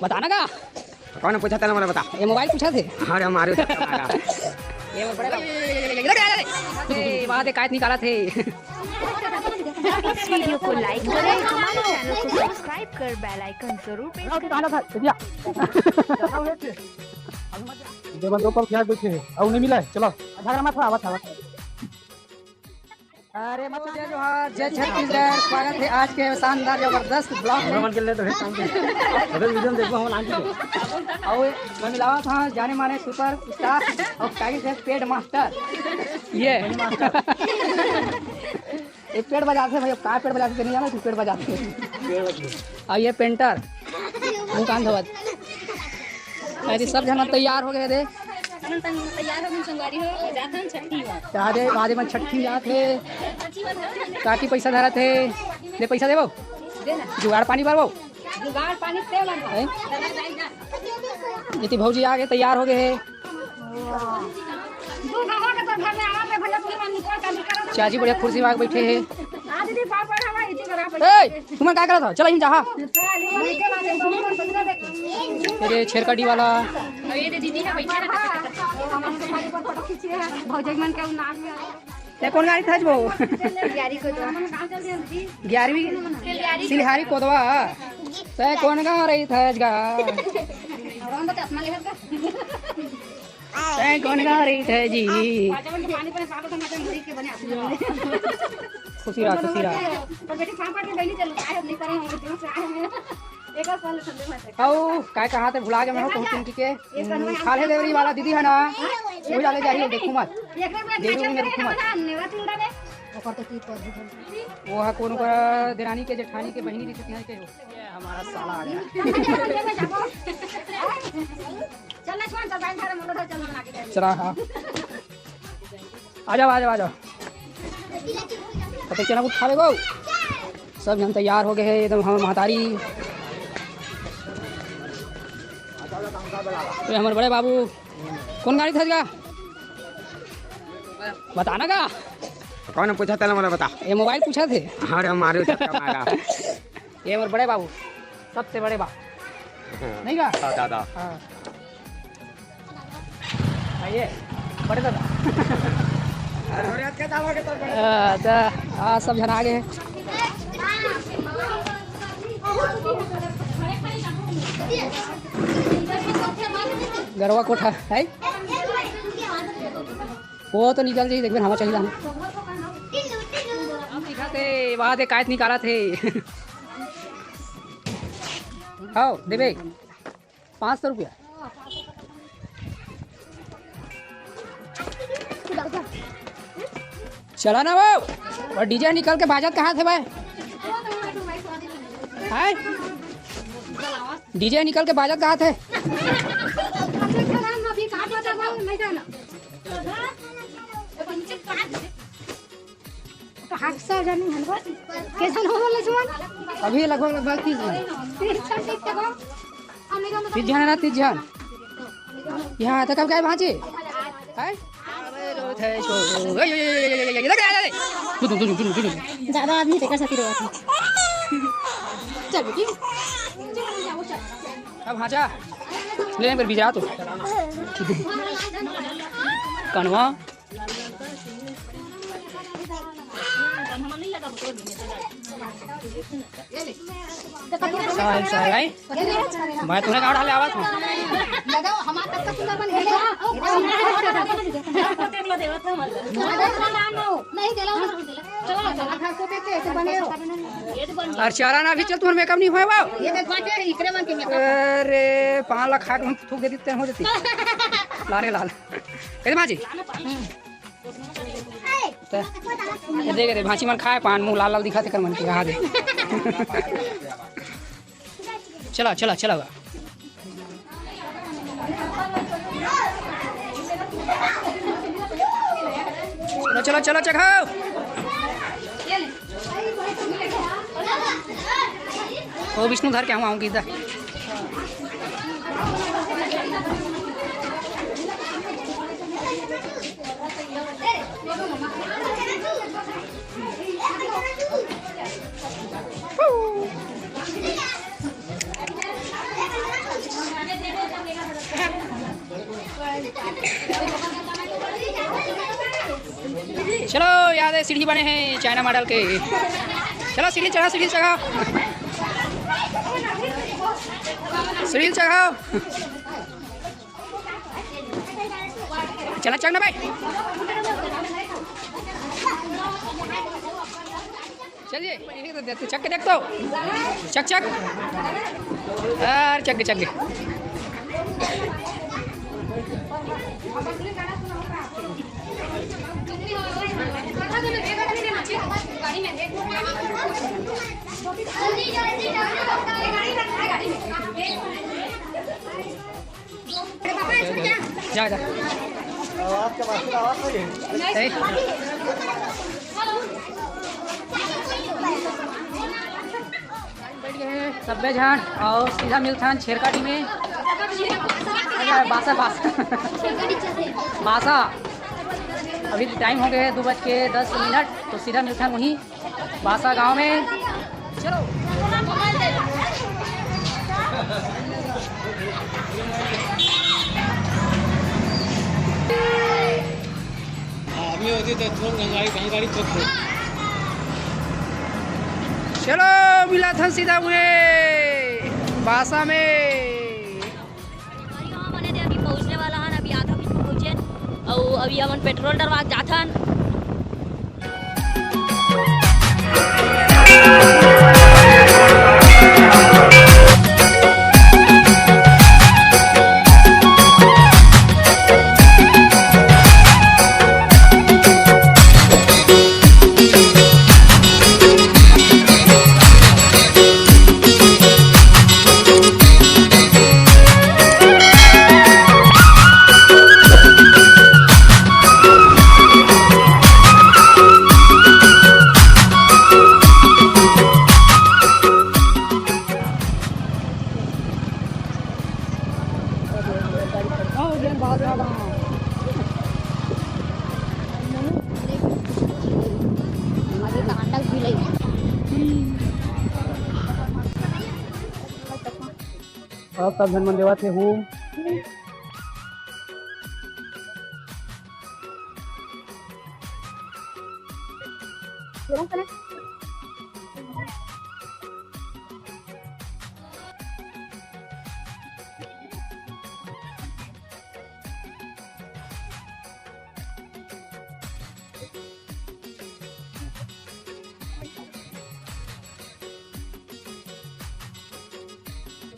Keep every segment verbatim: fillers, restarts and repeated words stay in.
बताना का? कौन पूछा तेला, मोला बता। ये मोबाइल पूछा थे। अरे मारे तो तुम्हारा। ये बड़े बाबू। ए, बात है, कायत निकाला थे। इस वीडियो को लाइक करें, हमारे चैनल को सब्सक्राइब कर बेल आइकन जरूर प्रेस करें। ये बंदो पर क्या बैठे हैं? अब नहीं मिला है, चलो। झगड़ा मत हो, आवत, आवत। अरे मत, जय जोहार, जय छत्तीसगढ़। स्वागत है आज के शानदार जबरदस्त ब्लॉग में। मन के लिए तो है काम के। अबे वीडियो में देखो हम लाइन पे। और मैं मिलावा था जाने माने सुपर स्टार और टाइगर से पेड मास्टर। ये एक पेट बजाते हैं भाई, अब का पेट बजाते नहीं जाना, तू पेट बजाते हैं। और ये पेंटर मुंह कान धोवत। अरे सब जना तैयार हो गए थे। हमन तन तैयार हो गए, संगवारी हो, जात हन छट्ठी में। आजे, आजे मन छट्ठी में जात हे। काकी पैसा धरत हे। ले पैसा देबो। दे ना। जुगाड़ पानी भरबो। जुगाड़ पानी ते भर। हैं? इति भौजी आगे तैयार हो गए हे। दू घंटा के तो घर में आवा पे भैया, पूरी मन निकल कर निकल। चाची बढ़िया कुर्सी में आके बैठे हे। आज भी पापड़ हवा इति बराबर। ए, तुमन का करत हो? चला, इम जाहा। अरे छेरकटी वाला। भौजाई मन के नाम में। ते कौन गाड़ी था वो? ग्यारहवीं कोदवा। ग्यारहवीं सिलहारी कोदवा। ते कौन गाँव रही था गा? ते कौन गाँव रही था जी? खुशी रहा, खुशी रहा। अउ काय कहा थे, भुला गए मैं, कहूँ तुम के, हम्म, खाल्हे देवरी वाला दीदी है ना, वो डाले जा रही हो, देखो मत। देवरी में देखो मत। वो है कौन, ओकर देरानी के, जेठानी के, बहिनी के, कितना के हो? ये हमारा साला आ गया। चल ना, छोड़, चल, बाहर हम लोग चल बना के। चला, हाँ। आ जाओ, आ जाओ, आ जाओ। पता चला कुछ खा लेगो। सब जन तैयार हो गए हैं एकदम, हमर महतारी। ये हमर बड़े बाबू। कौन गाड़ी था इसका? बताना का? कौन पूछा तेला, मोला बता। ये मोबाइल पूछा थे। अरे मारे चक्का मारा। ये हमर बड़े बाबू, सबसे बड़े बाबू। हाँ। नहीं का? हाँ, दादा। हाँ। आइए, बड़े दादा। अरे, अरे, क्या दादा के तो बड़े आ, दा-, आ, सब जना आगे हैं। गरवा कोठा है। वो तो निकल जाई, देखबे, हवा चली जाना। हम दिखा थे, वहाँ से कायत निकाला थे। आओ, देबे, पाँच सौ रुपया। चला ना वो, और डीजे निकल के बाजत कहाँ थे भाई? हैं? डीजे निकल के बाजत कहाँ थे? तो हादसा जानी हमको। कैसन हो बोले सुमन? अभी लगभग, लगभग तीस जन। तीस जन ठीक थे वो। हम लोग तीस जन है ना, तीस जन। यहाँ आता कब क्या है भांची? हैं? ज्यादा आदमी देखा साथी रोवा। चल बेटी। अब हाँ जा। ले, एक बार बीजा तो। कनवा। साल, साल, आई। मैं तुम्हें कहाँ डाले आवाज में? और चारा ना भी चल, तुम्हारा मेकअप नहीं हुआ बाबू। अरे, पाँच लाख खा के हम थूक दे देते हैं, हो जाती। लारे लाल। कहते माँ जी। तो ये देख रे, भांची मन खाए पान, मुंह लाल लाल दिखा थे कर मन के, कहा दे। चला, चला, चला बा। चला, चला, चला, चघाओ। ओ विष्णु धर के आऊँ, आऊँगी इधर। चलो, यहाँ दे सीढ़ी बने हैं चाइना मॉडल के। चलो सीढ़ी चढ़ाओ, सीढ़ी चढ़ाओ, सीढ़ी चढ़ाओ। चला चढ़ ना भाई। चलिए, चक के देख तो, चक चक, अरे चक चक। जा, जा। ए। बैठ गए हैं सब्बे झन और सीधा मिलथन छेरकाटी में। अरे बासा, बासा। बासा। अभी टाइम हो गए दो बज के दस मिनट, तो सीधा मिलथन वहीं बासा गांव में। चलो। हाँ, अभी होती तो तुरंत गंगाई, गंगाई चौक पे। चलो, मिलाथन सीधा उहे बासा में। अभी पहुँचने वाला हन, अभी आधा भी पहुँचे। अउ अभी हमन पेट्रोल डरवा के जाथन। अब सब झन मन देवत हे हूँ।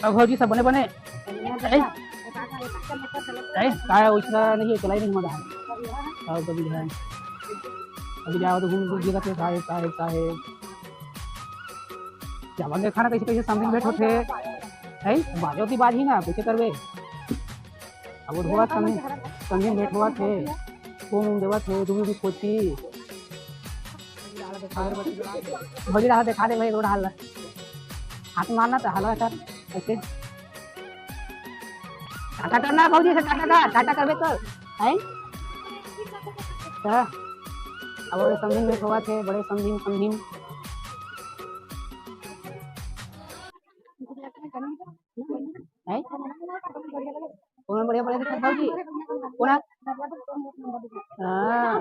अब भौजी सब बने बने। ए? ए, काय वैसा नहीं है, चलाई नहीं मजा है। और कभी है, अभी जाओ तो घूम घूम जगह पे साहेब, साहेब, साहेब। क्या बन गया खाना, कैसे कैसे समझ में बैठ होते। है, बाजो ती बाजी ना, कैसे करबे? अब वो धोवत संगी, संगी भेंट होवत हे, फोन उन देवत हे, दूरी भी खोजती। भौजी रहा, देखा दे भाई, रोड हाल। हाथ मारना तो हालवा कर, ऐसे। टाटा करना भौजी से, टाटा कर, टाटा करबे तो, हैं? तो, अब वो समझिन भेंट होवत हे, बड़े समझिन, समझिन। हैं? कौन बढ़िया बढ़िया दिखत भौजी? कौन है? हाँ।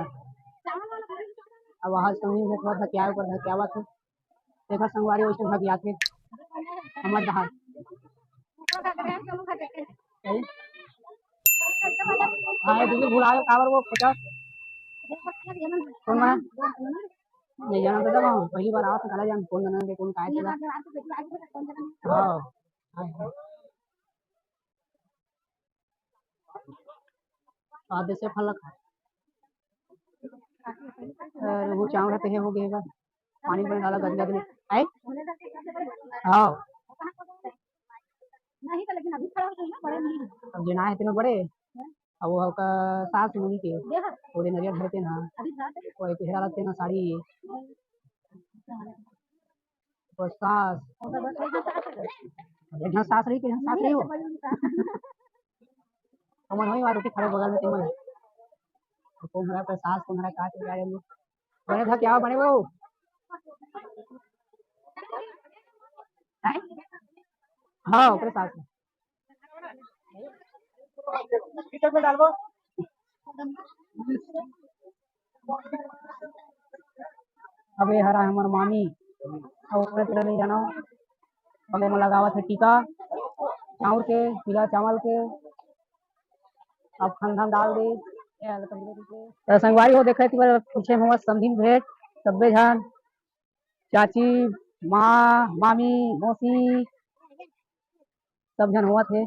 अब वहाँ से नहीं देखा था क्या ऊपर था, क्या बात है? देखा संगवारी वैसे भाग आके हमारे दहाड़। हैं? हाँ, ये दूसरे भुला गए, काबर वो पचास। कौन बना? नहीं जाना तो दबा, पहली बार आओ तो काला जान कौन बना दे, कौन काय चला। हाँ। आधे से फल खा। अरे वो चावल रहते हैं, हो गएगा। पानी बने डाला, गंदा गंदा। आए? हाँ। अब जेना है तेनो बड़े। अब वो का सास मुनी के। ओदे नरियर धरते ना। वो एक हेरा लगते ना साड़ी। बस सास। एक झन सास रही, एक झन सास रही हो। हमन होई बात होती खड़े बगल में तेमन। तो कौन हरा पर सास, कौन हरा का चल रहा है लोग। बने था क्या बने वो? हैं? हाँ, ओकरे सास। अब ये हरा हमर मामी, अउ ओकरे तेला ले जाना। अब एमा लगावत हे टीका, चाउर के, पीला चावल के। अब खंधा म डाल दे। त संगवारी हो, देखत पीछे में हमर समधी भेंट, सब्बे झन, चाची, माँ, मामी, मौसी, सब झन होवत हे।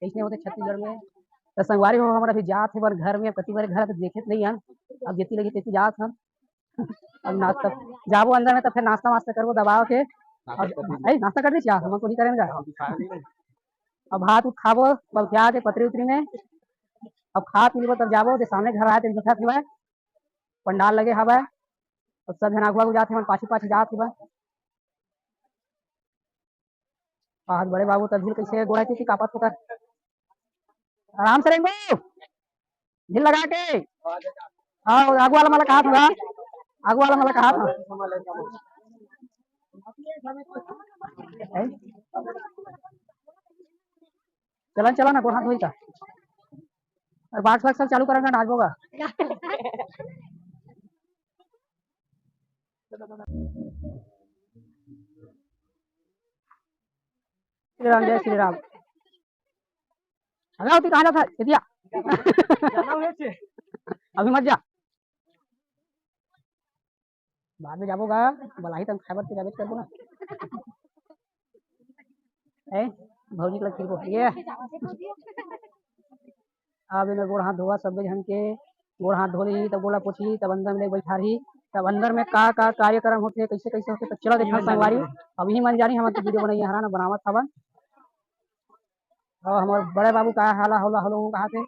अइसने होथे छत्तीसगढ़ में। त संगवारी हो, हमर अभी जात हे बर घर में, कति बार घर त देखे नइ हन, अब जेती लगी तेती जात हन। अब नाश्ता, जाबो अंदर में त फेर नाश्ता वास्ता करबो दबाव के। अब, ए, नाश्ता कर दे क्या? हम तो नहीं करेंगे। अब भात उत खाबो, बलखिया के पतरी उतरी में। अब खा पी लेबो तब जाबो, जे सामने घर आए तेन दिखत हवय, पंडाल लगे हवय। अब सब झन आगू आगू जात हवन, पाछू पाछू जात हवन। आज बड़े बाबू तभी कइसे गोड़ा के कापत होकर। आराम से रेंगो, ढील लगा के। हाँ, आगू वाला मला कहा था, आगू वाला मला कहा था। हैं? चला, चला ना, गोड़ हाथ धोई का। अउ बॉक्स, बॉक्स सब चालू करा ना, नाचबो गा। श्री राम, जय श्री राम। हगा होती कहा था, ये दिया। अभी मत जा। बाद में जाबो गा, बलाही तन खाए बर के जाबे करबो ना। ए, भौजी के लग फिरबो। ये। अब एमे गोड़ हाथ धोवा, सब्बे झन के गोड़ हाथ धो लेही, तब गोला पोछही, तब अंदर में ले बैठारही, तब अंदर में का का कार्यक्रम होथे, कैसे कैसे होथे, तो चला देखा संगवारी। अब इही मन जानी, हमन तो वीडियो बनाई हरा ना, बनावत हवन। और हमारे बड़े बाबू का हाला होला हलो कहा थे।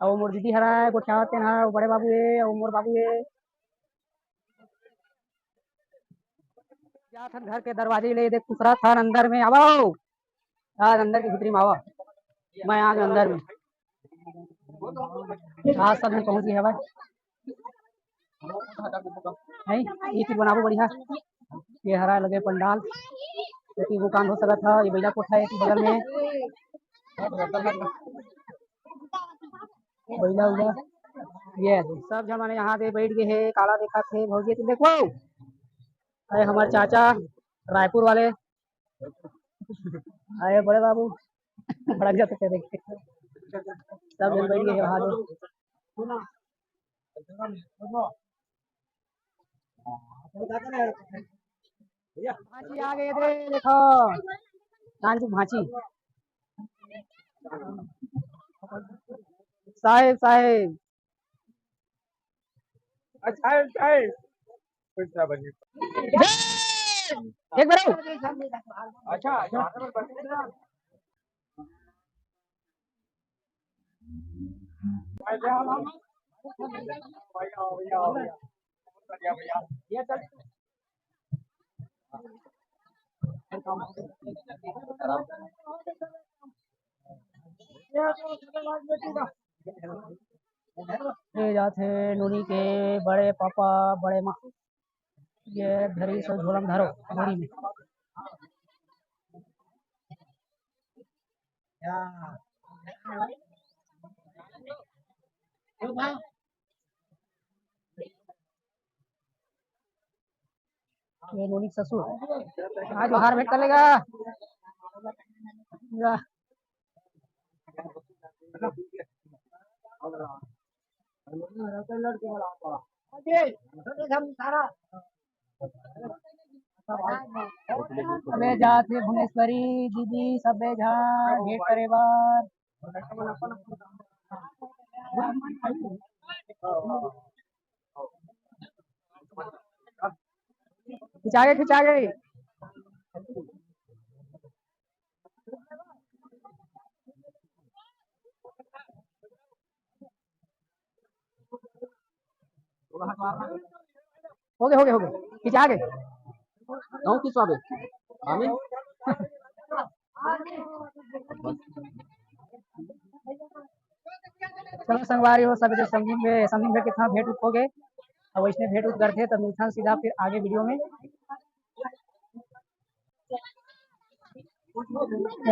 अउ मोर दीदी हरा गोठियावत तेन हा, अउ बड़े बाबू हे, अउ मोर बाबू हे। जात हन घर के दरवाजे ले, देख, खुसरत हन अंदर में, आवो। आज अंदर के भीतरी में आवा, मैं आज अंदर में। आज सब झन पहुंच गए हवय। नहीं, ये चीज बनाबो बढ़िया। ये हरा लगे पंडाल, ये दुकान हो सकत है, ये बैला कोठा है बगल में। बइला उला, ये दे। सब झन माने यहाँ दे बैठ गए हे, काला देखत हे भौजी, तुम देखो। अरे हमारे चाचा रायपुर वाले, अरे बड़े बाबू भड़क जाते थे देख के। सब झन बैठ गए हे वहाँ दे। भांची आ गए थे, देखो। कान की भांची। साहेब, साहेब। अच्छा, साहेब। अच्छा, बनी। एक बार और। अच्छा, अच्छा। ये जात हे नोनी के बड़े पापा, बड़े माँ। ये धरी सो झोला में धरो, बोरी में। ये नोनी के ससुर। आज जोहार भेंट कर लेगा। या। अबे जात हे भुवनेश्वरी दीदी, सबे झन भेंट करे बर। खिंचा गए, खिंचा गए। हो गए, हो गए, हो गए। खिंचा गए। गाँव की स्वाद है। आमीन। चलो संगवारी हो, सब जो समधी में, समधी में कितना भेंट उठ हो गए। अब वैसने भेंट उठ करते हैं, तब मिलता सीधा फिर आगे वीडियो में।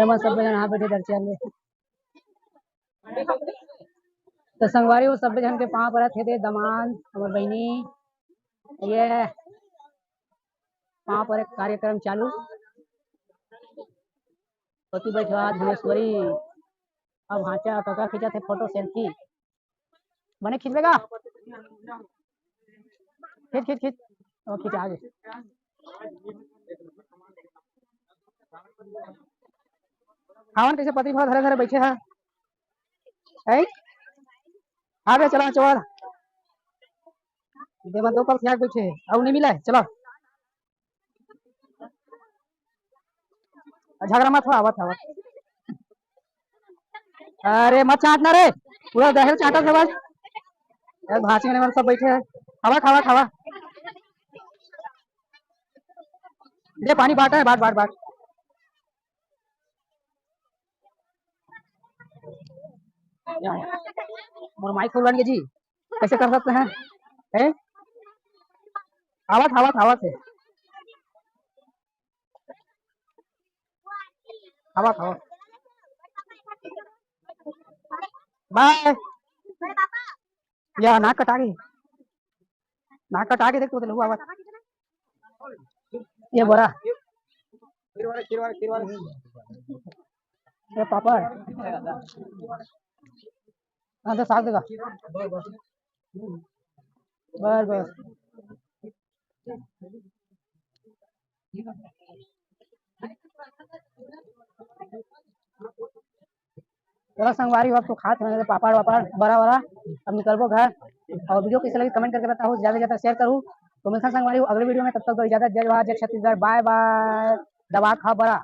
एमन सब जन यहाँ बैठे दर्शन में। तो संगवारी हो, सब झन के पाँव परत हे दे दमांद, हमर बहिनी, ये पाँव परत कार्यक्रम चालू। ओती बैठवा धनेश्वरी, अब भांचा कका खींचत हे फोटो सेल्फी। बने खींचबे गा? खींच, खींच, खींच। ओ, खींच, आगे। खावन कैसे पतरी भाव धरे धरे बैठे है? हैं? आ बे, चला, चला। देवा दो पल खिया बैठे है, अब नहीं मिला है, चला। झगड़ा मत हो, आवत, आवत। अरे मत चाटना रे, पूरा दहेज चाटत हे बस। यार भांसी होने वाले सब बैठे हैं। खावा, खावा, खावा। दे पानी बाट है, बाट, बाट, बाट। मोर माइक खोल बन के जी, कैसे कर सकते हैं? हैं? खावा, खावा, खावा से। खावा, खावा। बाय। या नाक कटा गई, नाक कटा के देख तो लहू आवत। ये बोरा, ये पापड़। हाँ, तो साग देगा। बस, बस। चलो संगवारी हो, अब तो खात हन पापड़ वापड़, बरा वरा। अब निकलबो घर। और वीडियो कैसे लगी कमेंट करके बताओ, ज्यादा से ज्यादा शेयर करूँ। तो मिलता संगवारी हो अगले वीडियो में, तब तक दो इजाजत। जय जोहार, जय छत्तीसगढ़, बाय बाय। दबा खा बरा।